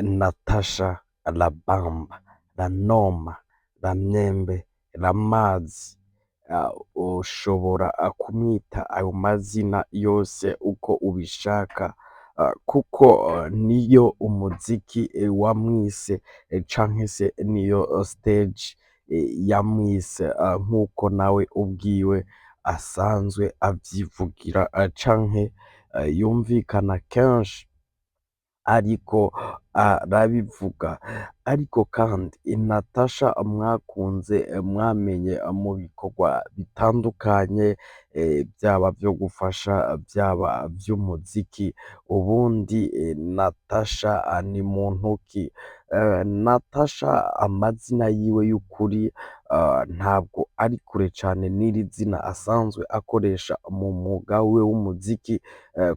Natasha la Bamba, la Noma, la Myembe, la Mazi, ushobora kumwita ayo mazina yose uko ubishaka, kuko niyo umuziki wamwise canke se niyo stage yamwise, nkuko nawe ubwiwe asanzwe avyivugira canke yumvikana kenshi ariko arabivuga. Ariko kandi Natasha mwakunze, mwamenye mu bikorwa bitandukanye, vyaba vyo gufasha, vyaba vy'umuziki, ubundi Natasha ni muntu ki? Natasha amazina yiwe y'ukuri ntabwo ari kure cane n'iri zina asanzwe akoresha mu mwuga wiwe w'umuziki,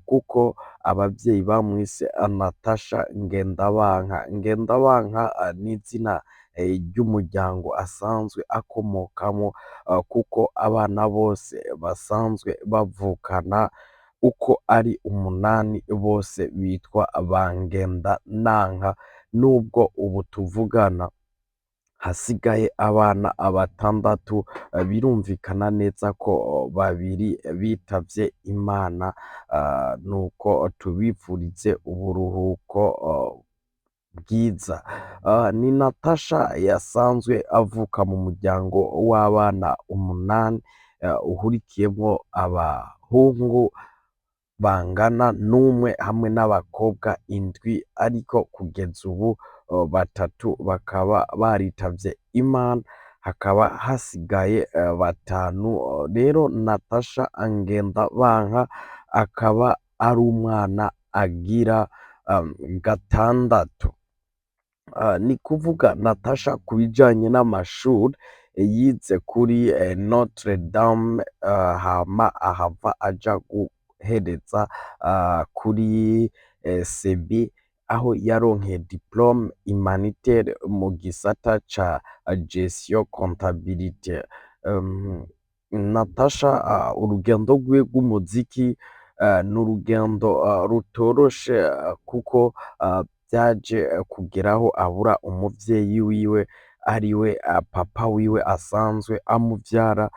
kuko abavyeyi bamwise Natasha Ngendabanka. Ngendabanka ni izina ry'umuryango asanzwe akomokamwo, kuko abana bose basanzwe bavukana uko ari 8 bose bitwa ba Ngendananka, nubwo ubu tuvugana hasigaye abana 6, birumvikana neza ko 2 bitavye Imana, nuko tubifurize uburuhuko bwiza. Ni Natasha yasanzwe avuka mu muryango w'abana 8, uhurikiyemwo abahungu bangana n'umwe hamwe n'abakobwa 7, ariko kugeza ubu 3 bakaba baritavye Imana, hakaba hasigaye 5. Rero Natasha Ngendabanka akaba ari umwana agira 6. Ni kuvuga Natasha ku bijanye n'amashuri yize kuri Notre Dame, hama ahava aja guhereza kuri Sebi, aho yaronkeye diplôme humanitaire mu gisata ca gestion comptabilité. Natasha urugendo rwiwe rw'umuziki ni urugendo rutoroshe, kuko vyaje kugeraho abura umuvyeyi wiwe, ariwe papa wiwe asanzwe amuvyara,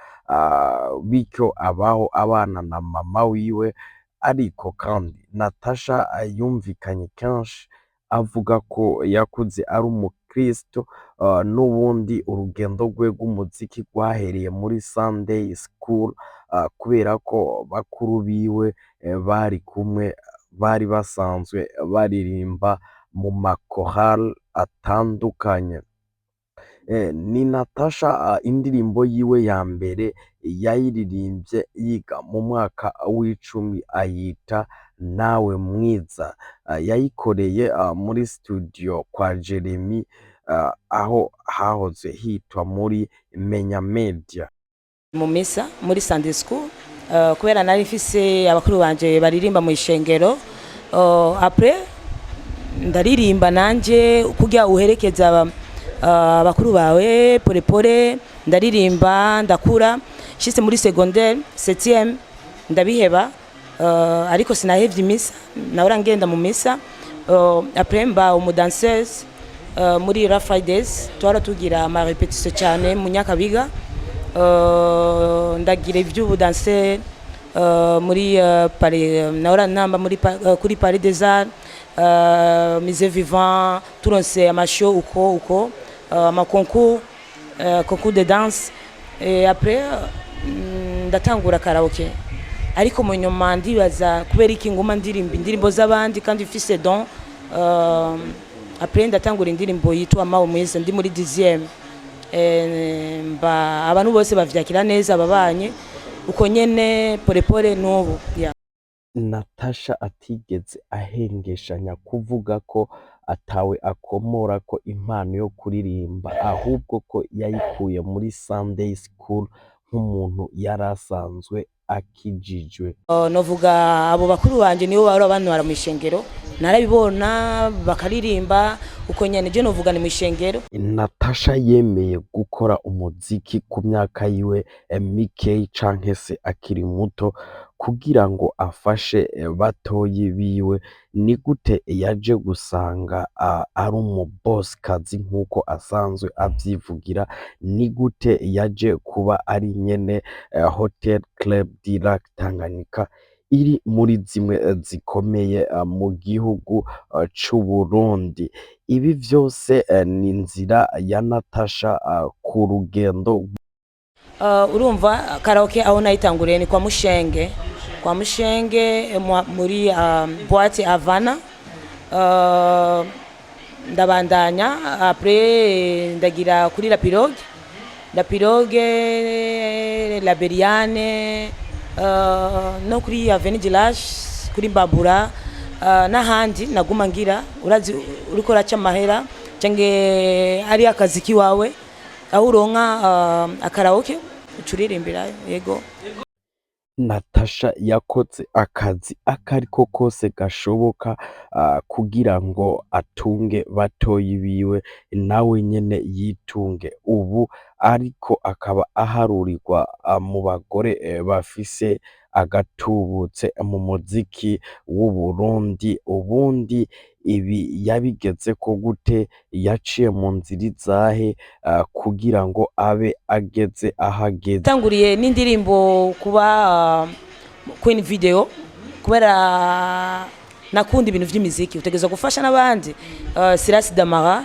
bityo abaho abana na mama wiwe. Ariko kandi Natasha yumvikanye kenshi avuga ko yakuze ari umukristo, n'ubundi urugendo rwe rw'umuziki rwahereye muri Sunday School, kubera ko bakuru biwe bari kumwe bari basanzwe baririmba mu makorali atandukanye. Ni Natasha indirimbo yiwe ya mbere yayiririmbye yiga mu mwaka w'10, ayita Nawe Mwiza. Yayikoreye muri studio kwa Jeremy, aho hahoze hitwa muri Menya Media. Mu misa muri Sunday School, kubera nari mfise abakuru banje baririmba mu ishengero, après ndaririmba nanje kurya uherekeza abakuru bawe polepole. Ndaririmba, ndakura, nshitse muri secondaire 7e ndabiheba, ariko sinahevye imisa, nahora ngenda mu misa. Après mba umudanseuse muri Rough Fridays, twara tugira ama répétition cyane mu Nyakabiga. Ndagira ivy'ubudanse muri Palais, nahora namba muri kuri Palais des Arts, Musée Vivant, turonse amashow uko uko, ama concours, concours de danse. Et après ndatangura karaoke, ariko mu nyuma ndibaza kubera iki nguma ndirimba indirimbo z'abandi kandi mfise don. Après ndatangura indirimbo yitwa Mawe Mwiza ndi muri 10e. Mba abantu bose bavyakira neza, ababanye uko nyene polepole n'ubu, yeah. Natasha atigeze ahengeshanya kuvuga ko atawe akomora ko impano yo kuririmba, ahubwo ko yayikuye muri Sunday School nk'umuntu yari asanzwe akijijwe. Novuga abo bakuru banje nibo bahora bantwara mu ishengero, narabibona bakaririmba uko nyene, je novuga ni mu ishengero. Natasha yemeye gukora umuziki ku myaka yiwe mikeyi canke se akiri muto, kugira ngo afashe batoyi biwe? Ni gute yaje gusanga ari umubosikazi nk'uko asanzwe avyivugira? Ni gute yaje kuba ari nyene Hotel Club du Lac Tanganyika iri muri zimwe zikomeye mu gihugu c'Uburundi? Ibi vyose ni inzira ya Natasha ku rugendo. Urumva karaoke aho nayitanguriye ni kwa Mushenge, kwa Mushenge, muri boîte Havana. Ndabandanya après ndagira kuri La Pirogue, La Pirogue, La Beriane, no kuri Avenue du Large, kuri Mbabura, n'ahandi naguma ngira. Urazi uriko uraca amahera canke ari akazi kiwawe, aho uronka akaraoke ucuririmbira, yego. Natasha yakoze akazi akariko kose gashoboka kugira ngo atunge batoyi biwe, nawe nyene yitunge. Ubu ariko akaba aharurirwa mu bagore bafise agatubutse mu muziki w'Uburundi. Ubundi ibi yabigezeko gute? Yaciye mu nzira izahe kugira ngo abe ageze ahageze? Tanguriye n'indirimbo kuba Queen Video kubera nakunda ibintu vy'imiziki, utegerezwa gufasha n'abandi. Silas Damara,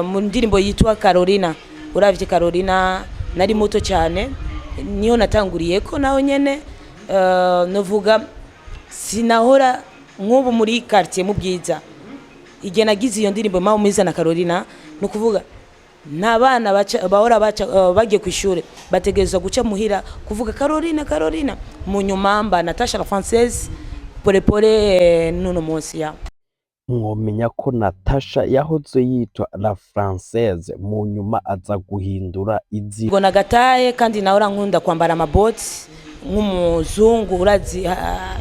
mu ndirimbo yitwa Carolina. Uravye Carolina nari muto cyane, niyo natanguriyeko naho nyene. Novuga sinahora nk'ubu muri quartier mu Bwiza igihe nagize iyo ndirimbo Mama Mwiza na Carolina, ni ukuvuga nta bana baca, bahora baca bagiye ku ishure bategerezwa guca muhira kuvuga Carolina, Carolina. Mu nyuma mba Natasha la Française pole pole, nuno munsi ya Mwomenya ko Natasha yahoze yitwa La Française, mu nyuma aza guhindura izina. Ngo nagataye kandi nawe urankunda kwambara amaboti nk'umuzungu. Urazi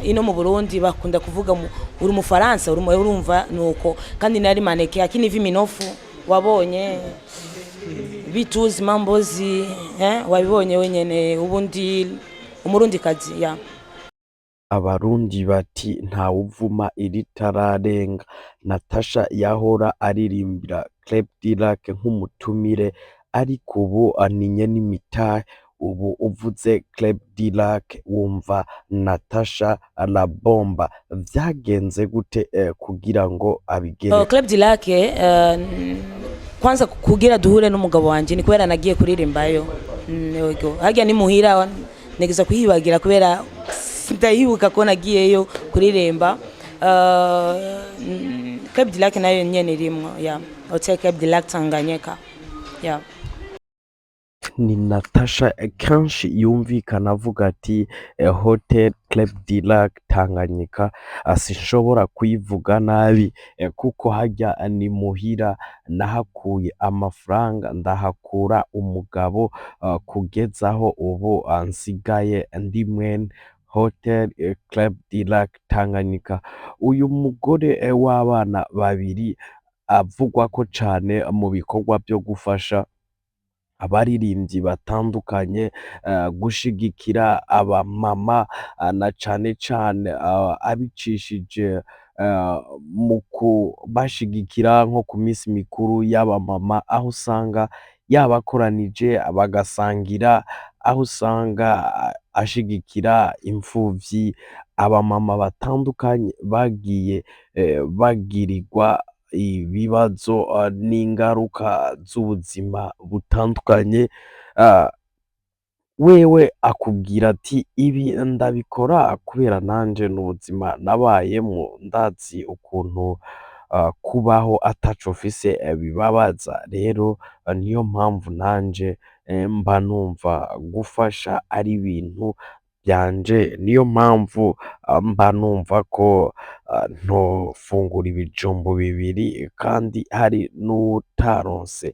ino mu Burundi bakunda kuvuga uri umufaransa, uri urumva nuko. Kandi nari maneke akini hivi minofu, wabonye bituzi mambozi, wabibonye wenyene. Ubundi umurundi kazi ya Abarundi bati ntawuvuma iritararenga. Natasha yahora aririmbira Club du Lac nk'umutumire, ariko ubu aninye n'imitahe. Ubu uvuze Club du Lac wumva Natasha la Bomba. Vyagenze gute kugira ngo abigere? Club du Lac, kwanza kugira duhure n'umugabo wanje ni kubera nagiye kuririmbayo. Yego, harya ni muhira negeza kuhibagira kubera ndayibuka ko nagiyeyo kuririmba. Club du Lac nayo nyene irimwo ya Hotel Club du Lac Tanganyika ya Ni Natasha kenshi yumvikana avuga ati Hotel Club du Lac Tanganyika sinshobora kuyivuga nabi, kuko harya ni muhira, nahakuye amafaranga, ndahakura umugabo, kugezaho ubu nsigaye ndi mwene Hotel Club du Lac Tanganyika. Uyu mugore w'abana babiri avugwako cane mu bikorwa vyo gufasha abaririmbyi batandukanye, gushigikira abamama, na cane cane abicishije mu kubashigikira nko ku misi mikuru y'abamama, aho usanga yabakoranije bagasangira, aho usanga ashigikira impfuvyi, abamama batandukanye bagiye bagirirwa ibibazo n'ingaruka z'ubuzima butandukanye. Wewe akubwira ati ibi ndabikora kubera nanje n'ubuzima nabayemwo, ndazi ukuntu kubaho ataco ufise bibabaza. Rero niyo mpamvu nanje mba numva gufasha ari ibintu vyanje, niyo mpamvu mba numva ko ntofungura ibijumbu bibiri kandi hari n'uwutaronse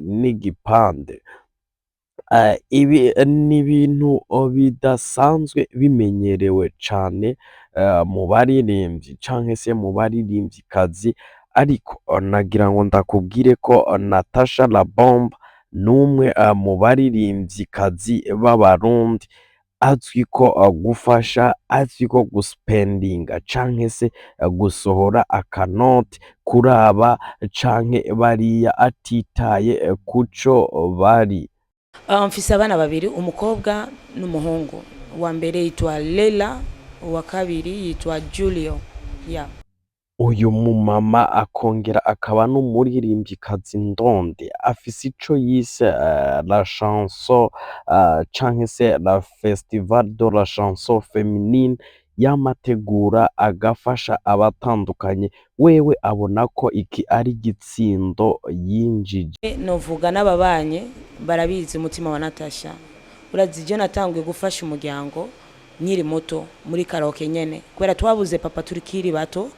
n'igipande. Ibi ni ibintu bidasanzwe bimenyerewe cane mu baririmvyi canke se mu baririmvyikazi, ariko nagira ngo ndakubwire ko Natasha la Bombe n'umwe mu baririmvyikazi b'abarundi. Azwi ko gufasha, azwi ko guspendinga canke se gusohora akanoti kuraba canke bariya, atitaye kuco bari. Mfise abana babiri, umukobwa n'umuhungu. Uwa mbere yitwa Leila, uwa kabiri yitwa Julio, yeah. Uyu mumama akongera akaba n'umuririmvyikazi ndonde, afise ico yise la chanson canke se la festival de la chanson féminine, yama ategura agafasha abatandukanye. Wewe abona ko iki ari igitsindo yinjije. Novuga n'ababanye barabizi umutima wa Natasha. Urazi, je natanguye gufasha umuryango nkiri muto muri karaoke nyene, kubera twabuze papa turikiri bato.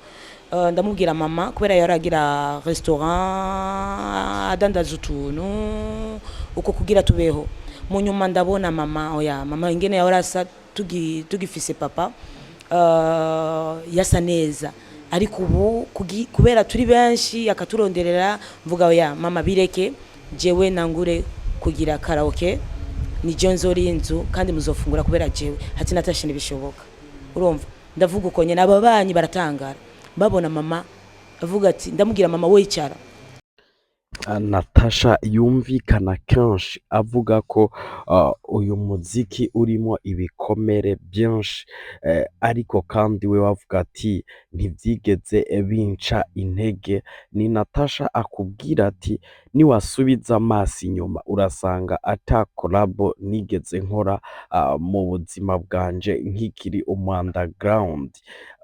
Ndamubwira mama, kubera yaragira restaurant, adandaza utuntu uko kugira tubeho. Mu nyuma ndabona mama, oya mama, ingene yahora asa tugifise papa, yasa neza, ariko ubu kubera turi benshi akaturonderera, mvuga: "Oya mama, bireke, jewe nangure kugira karaoke, ni je nzori inzu kandi muzofungura kubera jewe." Hati Natasha, ntibishoboka. Urumva, ndavuga uko nyene, ababanyi baratangara babona mama avuga ati, ndamubwira: "Mama, we icara." Natasha yumvikana kenshi avuga ko uyu muziki urimo ibikomere byinshi, ariko kandi we avuga ati: "Ntivyigeze binca intege." Ni Natasha akubwira ati: "Niwasubiza amaso inyuma urasanga ata collabo nigeze nkora mu buzima bwanje nkikiri umu underground."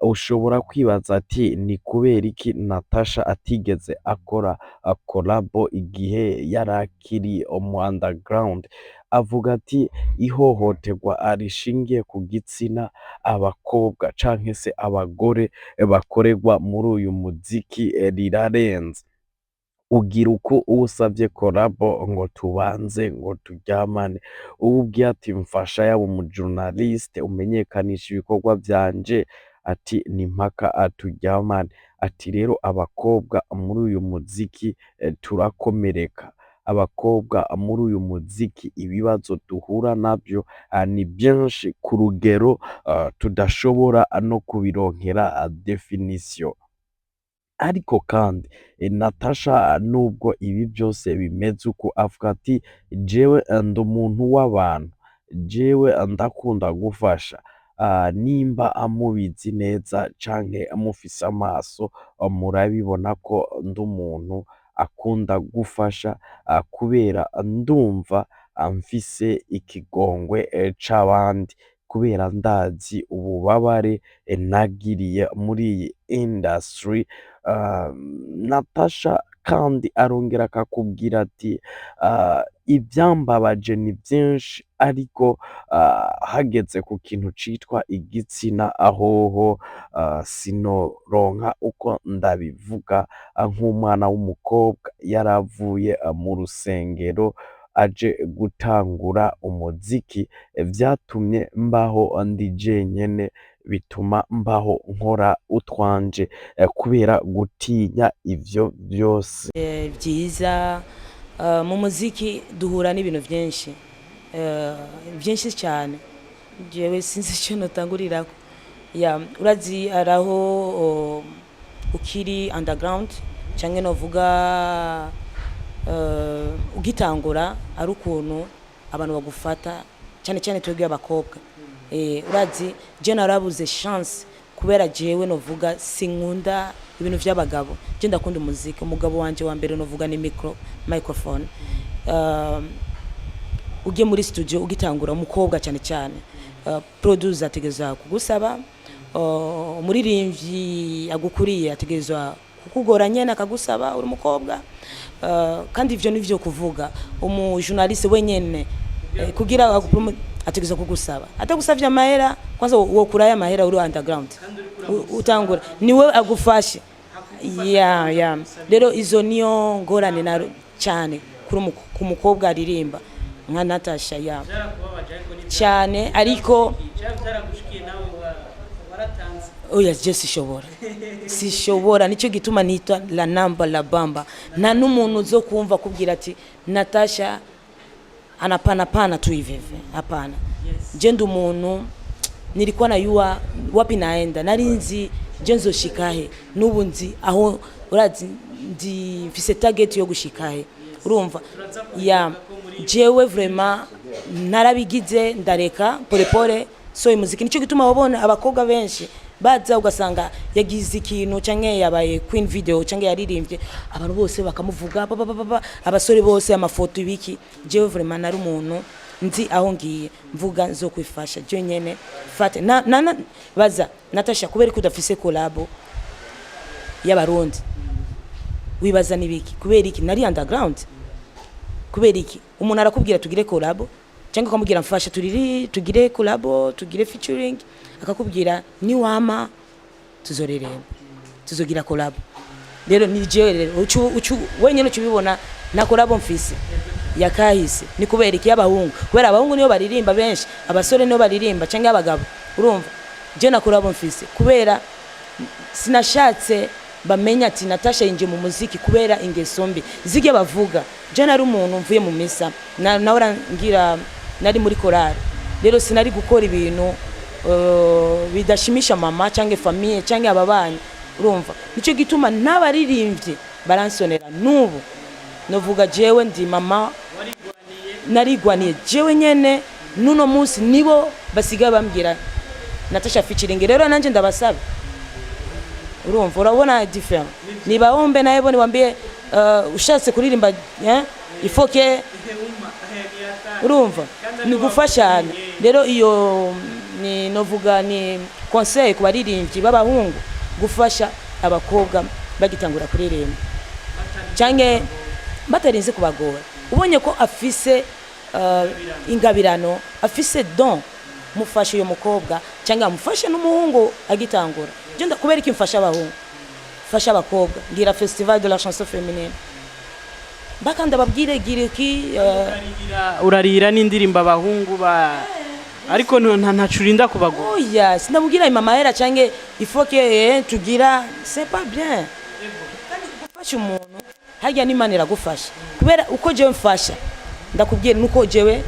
Ushobora kwibaza ati: "Ni kubera iki Natasha atigeze akora collabo igihe yari akiri umu underground?" Avuga ati: "Ihohoterwa rishingiye ku gitsina abakobwa canke se abagore bakorerwa muri uyu muziki rirarenze. Ugira uko uwo usavye collabo ngo tubanze ngo turyamane, uwo ubwiye ati mfasha, yaba umu journaliste, umenyekanisha ibikorwa vyanje, ati ni mpaka turyamane." Ati: "Rero abakobwa muri uyu muziki turakomereka, abakobwa muri uyu muziki ibibazo duhura navyo ni vyinshi ku rugero tudashobora no kubironkera définition." Ariko kandi Natasha, nubwo ibi vyose bimeze uko, avuga ati: "Jewe ndi umuntu w'abantu, jewe ndakunda gufasha. Nimba mubizi neza canke mufise amaso murabibona ko ndi umuntu akunda gufasha, kubera ndumva mfise ikigongwe c'abandi, kubera ndazi ububabare nagiriye muri iyi industry." Natasha kandi arongera akakubwira ati: "Ivyambabaje ni vyinshi, ariko hageze ku kintu citwa igitsina ahoho sinoronka uko ndabivuga, nk'umwana w'umukobwa yaravuye mu rusengero aje gutangura umuziki, vyatumye mbaho ndi jenyene, bituma mbaho nkora utwanje kubera gutinya ivyo vyose." Byiza. Mu muziki duhura n'ibintu byinshi, byinshi cyane. Jewe sinzi icyo notangurirako. Ya, urazi araho ukiri underground canke novuga ugitangura, ari ukuntu abantu bagufata, cyane cyane twebwe abakobwa. Urazi je narabuze chance kubera jewe novuga sinkunda ibintu vy'abagabo, je ndakunda umuziki. Umugabo wanje wa mbere novuga ni microphone. Ugiye muri studio ugitangura, umukobwa cyane cyane, producer ategerezwa kugusaba, umuririmbyi agukuriye ategerezwa kukugora nyene akagusaba, uri umukobwa. Kandi ivyo nivyo kuvuga umu journaliste wenyene, kugira ategerezwa kugusaba. Atagusavye amahera, kwanza wokurayo amahera uri underground utangura? Niwe agufashe ya. Rero izo niyo ngorane na cyane kuri ku mukobwa aririmba nka Natasha, ya, cyane, ariko byaragushikiye nawe waratanze? Oya, je sishobora, nicyo gituma nitwa la namba la bamba. Nta n'umuntu uzo kumva kubwira ati Natasha anapana pana tu hivi, hapana. Je ndi umuntu nilikuwa najua wapi naenda, nari nzi je nzoshikahe, n'ubu nzi aho, urazi, ndi mfise target yo gushikahe, urumva? Ya, jewe vraiment narabigize, ndareka polepole. So imuziki nico gituma wabona abakobwa benshi baza, ugasanga yagize ikintu canke yabaye queen video canke yaririmbye, abantu bose bakamuvuga ba, ba, ba, ba, abasore bose, amafoto, ibiki. Jewe vraiment nari umuntu nzi aho ngiye, mvuga nzokwifasha je nyene. Fate na baza Natasha, kubera ko udafise collabo y'abarundi, wibaza nibiki? Kubera iki? Nari underground. Kubera iki? Umuntu arakubwira tugire collabo, cyangwa ukamubwira mfasha turiri tugire collabo, tugire featuring, akakubwira niwama tuzoreremba, tuzogira collabo. Rero ni jewe rero ucu wenyine ucubibona, na collabo mfise yakahise ni kubera iki? Y'abahungu, kubera abahungu niyo baririmba benshi, abasore niyo baririmba cyangwa abagabo, urumva? Je na collabo mfise kubera sinashatse bamenya ati Natasha yinjiye mu muziki kubera ingeso mbi zijya bavuga. Je nari umuntu mvuye mu misa, nahora ngira nari muri korali, rero sinari gukora ibintu bidashimisha mama cyangwa famille cyangwa ababanyi, urumva? Nicyo gituma n'abaririmbyi baransonera n'ubu. Novuga jewe ndi mama, narigwaniye jewe nyene. Nuno munsi nibo basigaye bambwira Natasha featuring. Rero nanje ndabasaba, urumva, urabona différent, nibaombe naye niwambie ushatse kuririmba, il faut que, urumva, ni gufashanya. Rero iyo ni novuga ni conseil ku baririmbyi b'abahungu, gufasha abakobwa bagitangura kuririmba canke batarinze kubagora. Ubonye ko afise ingabirano, afise don, mufashe uyo mukobwa cyangwa amufashe n'umuhungu agitangura. Je kubera iki mfasha abahungu? Fasha abakobwa, ngira festival de la chanson féminine, mbaka ndababwire gira iki. Urarira n'indirimbo abahungu ba, ariko ntaco urinda kubagora. Oya, sinamubwira amahera canke il faut que tugira, c'est pas bien. Kandi gufasha umuntu harya n'Imana iragufasha, kubera uko jewe mfasha, ndakubwira nuko jewe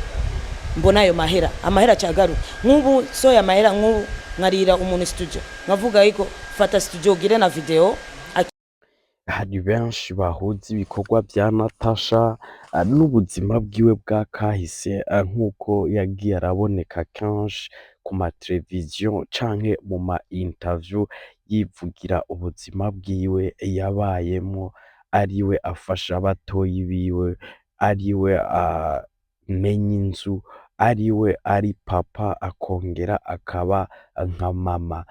mbona ayo mahera, amahera acagaruka. Nk'ubu soya amahera, nk'ubu nkarira umuntu studio, nkavuga yuko fata studio ugire na video. Hari benshi bahuza ibikorwa vya Natasha n'ubuzima bwiwe bwa kahise, nk'uko yagiye araboneka kenshi ku mateleviziyo canke mu ma interview yivugira ubuzima bwiwe yabayemwo, ariwe afasha batoyi biwe, ariwe amenya inzu, ariwe ari papa akongera akaba nka mama.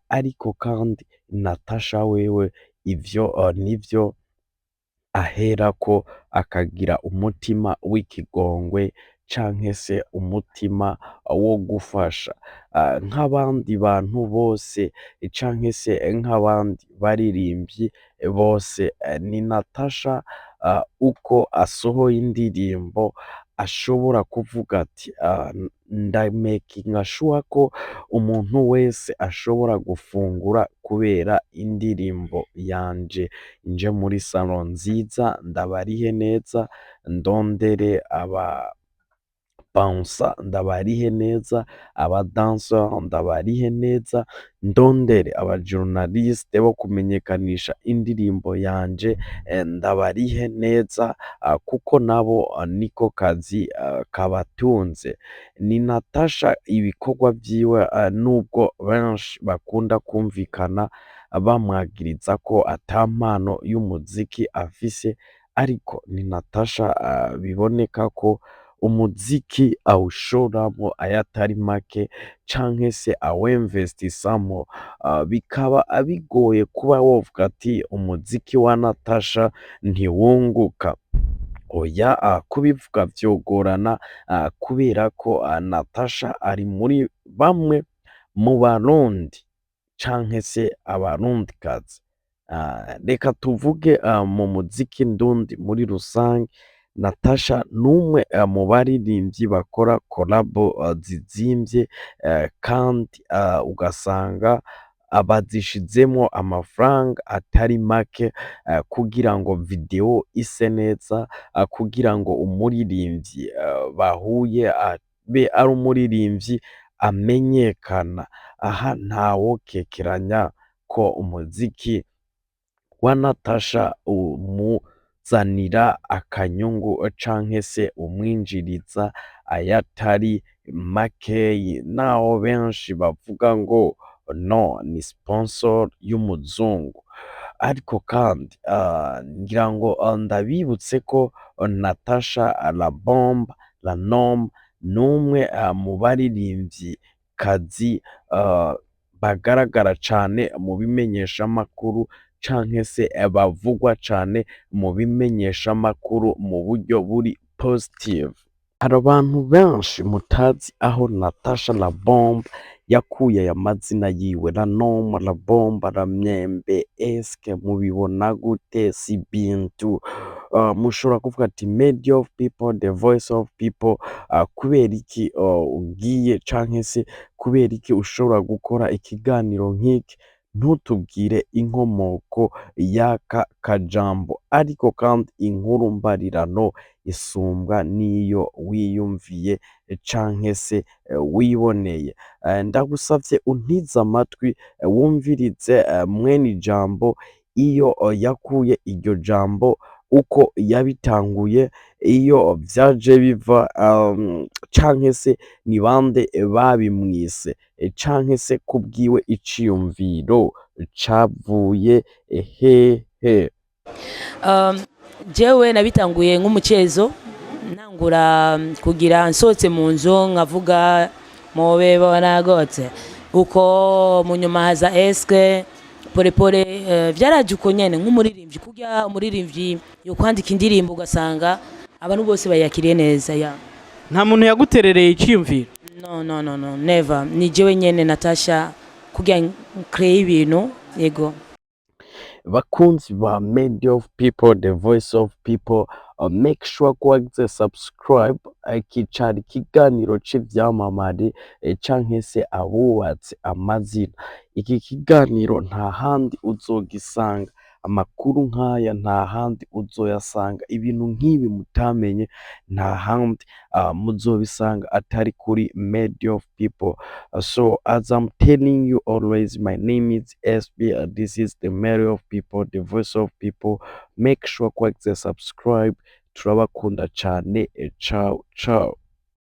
Ariko kandi Natasha wewe ivyo nivyo aherako akagira umutima w'ikigongwe canke se umutima wo gufasha nk'abandi bantu bose canke se nk'abandi baririmvyi bose. Ni Natasha uko asohoye indirimbo ashobora kuvuga ati ndamakinga sure ko umuntu wese ashobora gufungura kubera indirimbo yanje, nje muri salon nziza, ndabarihe neza, ndondere aba bouncer ndabarihe neza, aba danseur ndabarihe neza, ndondere aba journaliste bo kumenyekanisha indirimbo yanje ndabarihe neza, kuko nabo niko kazi kabatunze. Ni Natasha ibikorwa vyiwe, nubwo benshi bakunda kumvikana bamwagiriza ko ata mpano y'umuziki afise, ariko ni Natasha biboneka ko umuziki awushoramwo ayatari make canke se awemvestisamwo, bikaba bigoye kuba wovuga ati umuziki wa Natasha ntiwunguka. Oya, kubivuga vyogorana, kubera ko Natasha ari muri bamwe mu barundi canke se abarundikazi, reka tuvuge mu muziki ndundi muri rusange, Natasha n'umwe mu baririmvyi bakora collabo zizimvye, kandi ugasanga bazishizemwo amafaranga atari make kugira ngo video ise neza, kugira ngo umuririmvyi bahuye. Abe ari umuririmbyi amenyekana. Aha ntawokekeranya ko umuziki wa Natasha umuzanira akanyungu canke se umwinjiriza ayatari makeyi, naho benshi bavuga ngo no ni sponsor y'umuzungu. Ariko kandi ngira ngo ndabibutse ko Natasha La Bombe La Nome n'umwe mu baririmvyikazi bagaragara cane mu bimenyeshamakuru canke se bavugwa cane mu bimenyeshamakuru mu buryo buri positive. Hari abantu benshi mutazi aho Natasha La Bombe yakuye aya mazina yiwe: La Nome, La Bombe, La Myembe. Eske mubibona gute? Si bintu mushobora kuvuga ati: "Media of people, the voice of people, kubera iki ugiye canke se kubera iki ushobora gukora ikiganiro nk'iki ntutubwire inkomoko y'aka kajambo?" Ariko kandi inkuru mbarirano isumbwa n'iyo wiyumviye canke se wiboneye. Ndagusavye untize amatwi, wumvirize mwene ijambo iyo yakuye iryo jambo, uko yabitanguye, iyo vyaje biva, canke se ni bande babimwise, canke se kubwiwe iciyumviro cavuye hehe? Jewe nabitanguye nk'umucezo, ntangura kugira nsohotse mu nzu nkavuga mobe bonagotse uko, mu nyuma haza eske polepole. Vyaraje uko nyene nk'umuririmbyi, kurya umuririmbyi yo kwandika indirimbo ugasanga abantu bose bayakiriye neza ya. Nta muntu yaguterereye iciyumviro? No, no, no, no, never. Ni jewe nyene Natasha kugira nkreye ibintu, yego. Bakunzi ba Media of People, the voice of people, make sure ko wagize subscribe. Iki cari ikiganiro c'ivyamamare, canke se abubatse amazina. Iki kiganiro nta handi uzogisanga, amakuru nk'aya nta handi uzoyasanga, ibintu nk'ibi mutamenye nta handi muzobisanga atari kuri Media of People. So as I'm telling you always, my name is SB. This is the Media of People, the voice of people. Make sure ko wagize subscribe. Turabakunda cane. Ciao ciao.